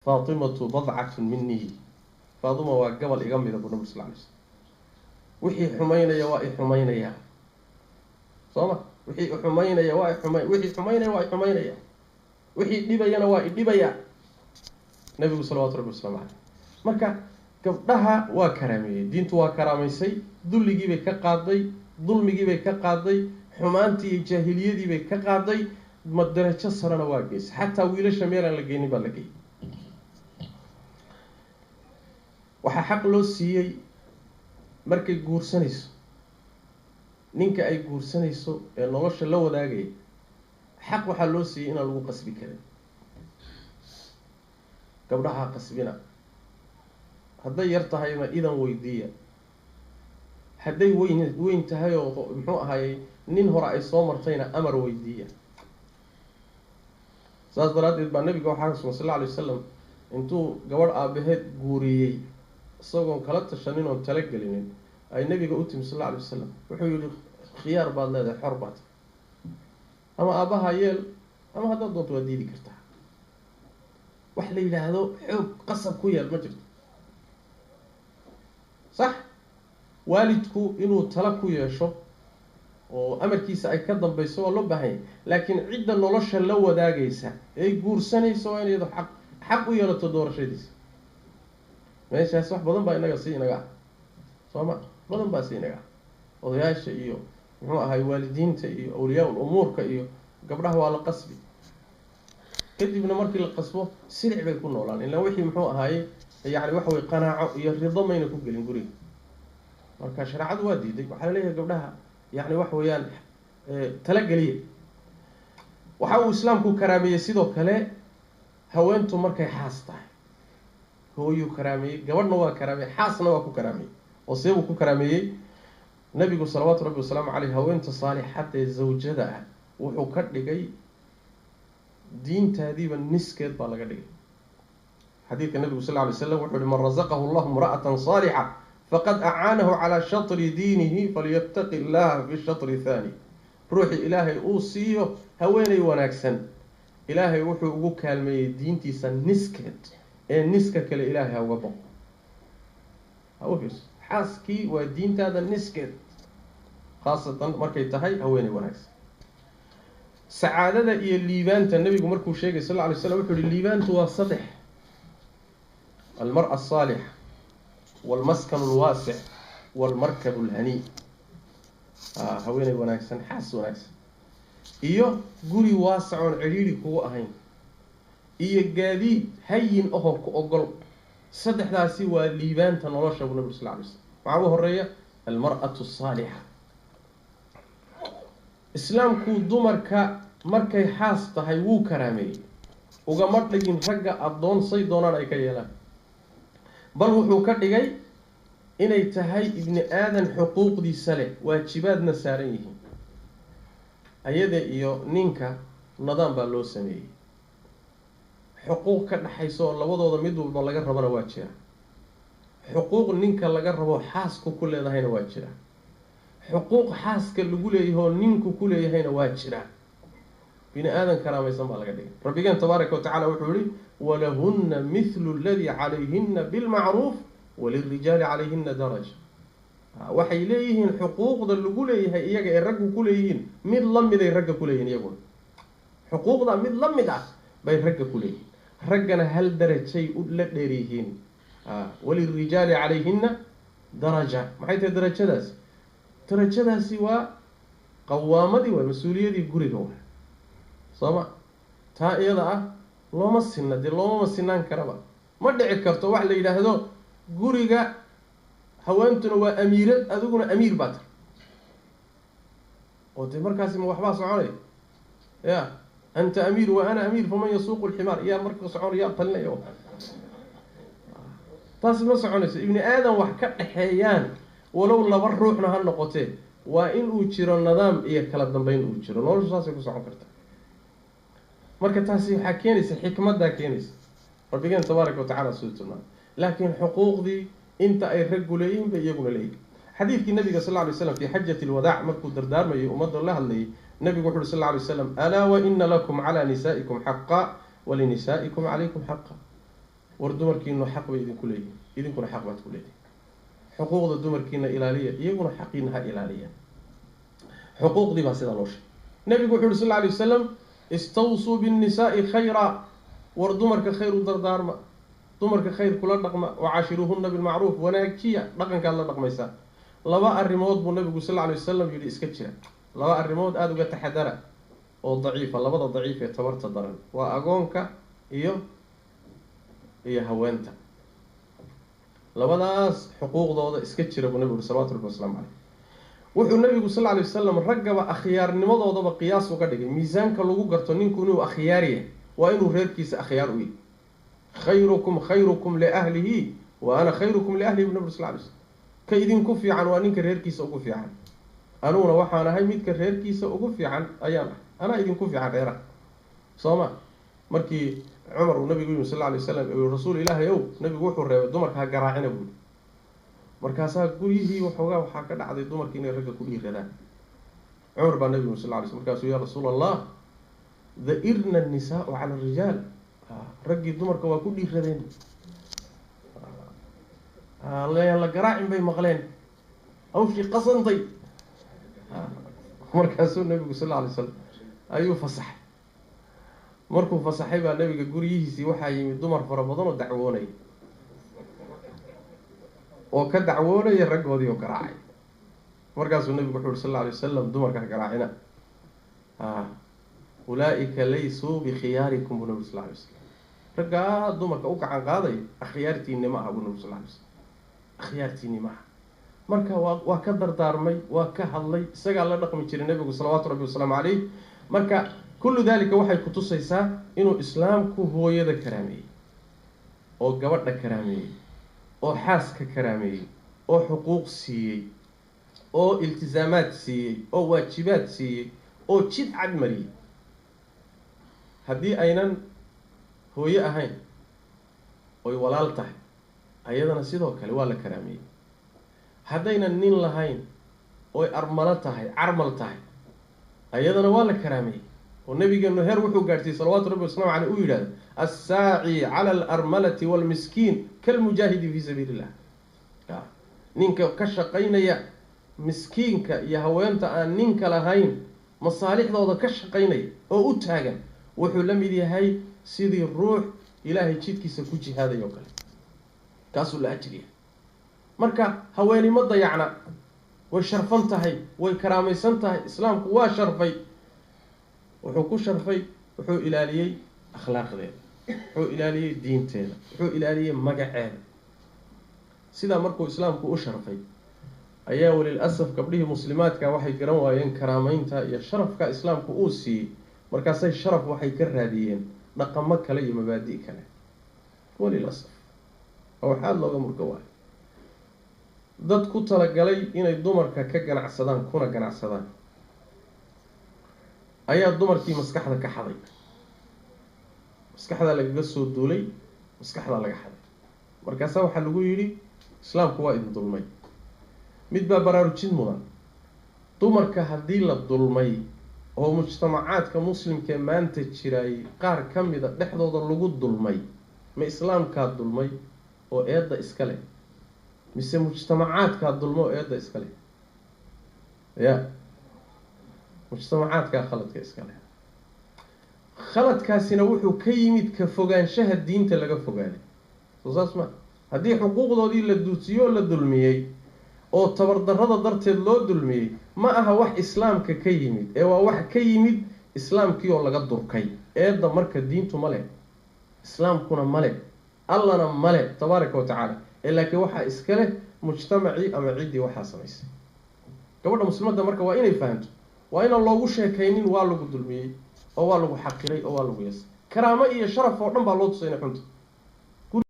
Faatimatu badcatun minii, Faaduma waa gabal iga mida buu nabig sal lay slam. Wixii xumaynaya waa i xumaynaya, soo ma? Wixii xumaynaya waa xuma, wixii xumaynaya waa i xumaynaya, wixii dhibayana waa i dhibaya nabigu salawatu rabbi waslamu caleyh. Marka gabdhaha waa karaameeyey, diintu waa karaamaysay, dulligiibay ka qaaday, dulmigiibay ka qaaday, xumaantii iyo jaahiliyadiibay ka qaaday, ma darajo sarena waa geysay. Xataa wiilasha meelaan la geynin baa la geeyey. Waxaa xaq loo siiyey markay guursanayso, ninka ay guursanayso ee nolosha la wadaagaya, xaq waxaa loo siiyey inaan lagu qasbi karin. Gabdhaha qasbina, hadday yar tahayna idan weydiiya, hadday weyn weyn tahay oo muxuu ahaayey nin hore ay soo martayna amar weydiiya. Saas daraaddeed baa nabiga waxaa sugan sal alla alay wasalam intuu gabadh aabaheed guuriyey isagoon kala tashanin oon talagelinin ay nabiga u timi sal alla alay wasalam, wuxuu yihi khiyaar baad leedahay, xor baad, ama aabbaha yeel ama haddaad doonto waad diidi kartaa. Wax la yidhaahdo xoog qasab ku yeel ma jirto. Sax, waalidku inuu tala ku yeesho oo amarkiisa ay ka dambayso waa loo baahan yahay, laakiin cidda nolosha la wadaagaysa ee guursanaysa waa in iyado xaq u yeelato doorashadiisa. Meeshaas wax badan baa inaga si inaga ah, soo ma? Badan baa si inaga ah. Odayaasha iyo muxuu ahay waalidiinta iyo awliyaa ul umuurka iyo gabdhaha waa la qasbi, kadibna markii la qasbo silic bay ku noolaan, ilaa wixii muxuu ahaayey yani waxa wey qanaaco iyo rido mayna ku gelin guriga. Marka shareecadu waa diiday, waxaa laleeyahay gabdhaha yani waxa weeyaan talageliya. Waxa uu islaamku karaameeyey sidoo kale haweentu markay xaas tahay, hooyuu karaameeyey, gabadhna waa karaameeyey, xaasna waa ku karaameeyey. Oo seebuu ku karaameeyey nabigu salawaatu rabbi wasalaamu caleyh? Haweenta saalixada ee zawjada ah wuxuu ka dhigay diintaadiiba niskeed baa laga dhigay. Xadiidka nabigu sal ly slam wuxuu yihi man razaqahu allahu imra'atan saalixa faqad acaanahu calaa shatri diinihi falyattaqi illaha fi shatri thaani. Ruuxii ilaahay uu siiyo haweeney wanaagsan, ilaahay wuxuu ugu kaalmeeyey diintiisa niskeed, ee niska kale ilaahay ha uga boqo. Ha u fiirso, xaaskii waa diintaada niskeed, khaasatan markay tahay haweeney wanaagsan. Sacaadada iyo liibaanta nabigu markuu sheegay sal lla lay slam wuxuu yihi liibaantu waa saddex: almara asaalixa, walmaskanu alwaasic, walmarkabu alhanii. Haweeney wanaagsan, xaas wanaagsan, iyo guri waasac oon cidhiidhi kugu ahayn, iyo gaadiid hayin ahoo ku ogol. Saddexdaasi waa liibaanta nolosha buu nabig sal ly slam. Maxaa u horeeya? Almar'atu asaalixa. Islaamku dumarka markay xaas tahay wuu karaameeyey, ugama dhigin ragga addoon say doonaan ay ka yeelaan, bal wuxuu ka dhigay inay tahay ibni aadan xuquuqdiisa leh, waajibaadna saaran yihiin. Ayada iyo ninka nadaam baa loo sameeyey, xuquuq ka dhexaysa oo labadooda mid walba laga rabana waa jira, xuquuq ninka laga rabo xaasku ku leedahayna waa jira, xuquuq xaaska lagu leeyahoo ninku ku leeyahayna waa jira. Bini aadan karaamaysan baa laga dhigay. Rabbigeen tabaaraka wa tacala wuxuu yihi walahunna mithlu aladii calayhina bilmacruuf walilrijaali calayhina daraja. Waxay leeyihiin xuquuqda lagu leeyahay iyaga ee raggu ku leeyihiin mid la miday ragga ku leeyihin, iyaguna xuquuqda mid la mid ah bay ragga ku leeyihiin, raggana hal darajay la dheer yihiin. Walilrijaali calayhina daraja. Maxay tahay darajadaasi? Darajadaasi waa qawaamadii, waay mas-uuliyadii guriga waay, soo ma? Taa iyada ah looma sinna, dee loomama sinaan karaba, ma dhici karto wax la yidhaahdo guriga haweentuna waa amiirad adiguna amiir baa tahay, oo dee markaasi ma waxbaa soconaya? Ya anta amiir wa ana amiir faman yasuuqu lximaar, yaa marka soconaya, yaa talinaya? Taasi ma soconayso. Ibni aadam wax ka dhexeeyaan walow laba ruuxna ha noqotee, waa in uu jiro nidaam iyo kala dambeyn uu jiro, noloshu saasay ku socon karta. Marka taasi waxaa keenaysa xikmaddaa keenaysa rabbigeen tabaaraka watacala siduu tilmaamay, laakiin xuquuqdii inta ay raggu leeyihiin bay iyaguna leeyihin. Xadiidkii nabiga sal ly slam fi xajati lwadaac markuu dardaarmayay ummadda la hadlayay, nabigu wuxu uhi sal ly slam alaa waina lakum calaa nisaa'ikum xaqa walinisaa'ikum calaykum xaqa. War dumarkiinu xaq bay idinku leeyihiin, idinkuna xaq baad ku leedihin. Xuquuqda dumarkiina ilaaliya, iyaguna xaqiina ha ilaaliya. Xuquuqdii baa sidaa loo sheegay. Nabigu wuxu uhi sal lla alay wasalam, istawsuu binnisaai khayra, war dumarka khayr u dardaarma, dumarka khayr kula dhaqma, wacaashiruuhuna bilmacruuf, wanaajiya dhaqankaad la dhaqmaysaa. Laba arrimood buu nabigu sal lla alay wasalam yidhi iska jira, laba arrimood aada uga taxadara oo daciifa, labada daciif ee tabarta daran waa agoonka iyo haweenta. Labadaas xuquuqdooda iska jira buu nabigu uri salawatu rabbi waslamu caleyh. Wuxuu nabigu sal lla alay wasalam raggaba akhyaarnimadoodaba qiyaas uga dhigay. Miisaanka lagu garto ninku inuu akhyaar yahay waa inuu reerkiisa akhyaar u yahay. Khayrukum khayrukum liahlihi wa ana khayrukum liahlihi buu nabigu sal lla alay slam. Ka idinku fiican waa ninka reerkiisa ugu fiican, anuguna waxaan ahay midka reerkiisa ugu fiican ayaan ahay, anaa idinku fiican reeraha. Soo ma markii Cumar uu nabigu yimi sal lla alay wasalam, rasuul ilaahay ow, nabigu wuxuu reebay dumarka ha garaacina buuli. Markaasaa guryihii waxoogaa waxaa ka dhacday dumarka inay ragga ku dhiiradaan. Cumar baa nabigu sal lla alay slam markaasuu, yaa rasuul allah, da'irna annisaau cala arijaal, raggii dumarka waa ku dhiiradeen, la garaacin bay maqleen, hawshii qasantay. Markaasuu nabigu sal lla alay slam ayuu fasaxay. Markuu fasaxay baa nabiga guryihiisii waxaa yimid dumar fara badan oo dacwoonaya, oo ka dacwoonaya raggoodii oo garaacay. Markaasuu nabigu wuxu uri sal lla alay wasalam, dumarka ha garaacina, ulaa-ika laysuu bikhiyaarikum buu nabigu sal lla alay wasalam. Raggaa dumarka u gacan qaadaya akhyaartiini ma aha buu nabigu sal lla alay wasalam, akhyaartiini ma aha. Marka waa ka dardaarmay, waa ka hadlay, isagaa la dhaqmi jiray nabigu salawaatu rabbi wasalaamu caleyh. Marka kullu dalika waxay kutusaysaa inuu islaamku hooyada karaameeyey, oo gabadha karaameeyey, oo xaaska karaameeyey, oo xuquuq siiyey, oo iltisaamaad siiyey, oo waajibaad siiyey, oo jid cad mariyey. Haddii aynan hooye ahayn oy walaal tahay, ayadana sidoo kale waa la karaameeyey. Haddaynan nin lahayn oy armalo tahay, carmal tahay, ayadana waa la karaameeyey. Oo nabigeenu heer wuxuu gaadhsiiyey salawaatu rabbi waslamu caleyh uu yidhahdo, assaaci cala alarmalati waalmiskiin kalmujaahidi fii sabiili illah. Ninka ka shaqaynaya miskiinka iyo haweenta aan ninka lahayn masaalixdooda ka shaqaynaya oo u taagan, wuxuu la mid yahay sidii ruux ilaahay jidkiisa ku jihaaday oo kale, kaasuu la ajriya. Marka haweenimo dayacna, way sharfan tahay, way karaamaysan tahay. Islaamku waa sharfay, wuxuu ku sharfay, wuxuu ilaaliyey akhlaaqdeeda, wuxuu ilaaliyey diinteeda, wuxuu ilaaliyey magaceeda. Sidaa markuu islaamku u sharfay ayaa walil asaf gabdhihii muslimaadka waxay garan waayeen karaameynta iyo sharafka islaamku uu siiyey. Markaasay sharaf waxay ka raadiyeen dhaqamo kale iyo mabaadi' kale. Walil asaf oo wax aada looga murga waayo, dad ku talagalay inay dumarka ka ganacsadaan kuna ganacsadaan ayaa dumarkii maskaxda ka xaday. Maskaxdaa lagaga soo duulay, maskaxdaa laga xaday. Markaasaa waxaa lagu yidhi islaamku waa idin dulmay. Mid baa baraarujin mudan, dumarka haddii la dulmay oo mujtamacaadka muslimkee maanta jiraay qaar ka mida dhexdooda lagu dulmay, ma islaamkaa dulmay oo eedda iska leh, mise mujtamacaadkaa dulma oo eedda iska leh? Ya, mujtamacaadkaa khaladka iska leh. Khaladkaasina wuxuu ka yimid ka fogaanshaha diinta laga fogaaday. Soo saas ma haddii xuquuqdoodii la duudsiyoo la dulmiyey oo tabardarrada darteed loo dulmiyey, ma aha wax islaamka ka yimid ee waa wax ka yimid islaamkii oo laga durkay. Eedda marka diintu ma leh, islaamkuna ma leh, allana ma leh tabaaraka wa tacaala, ee laakiin waxaa iska leh mujtamacii ama ciddii waxaa samaysay. Gabadha muslimadda marka waa inay fahamto, waa inaan loogu sheekaynin waa lagu dulmiyey oo waa lagu xaqiray oo waa lagu yeesay. Karaamo iyo sharaf oo dhan baa loo tusay inay xunta.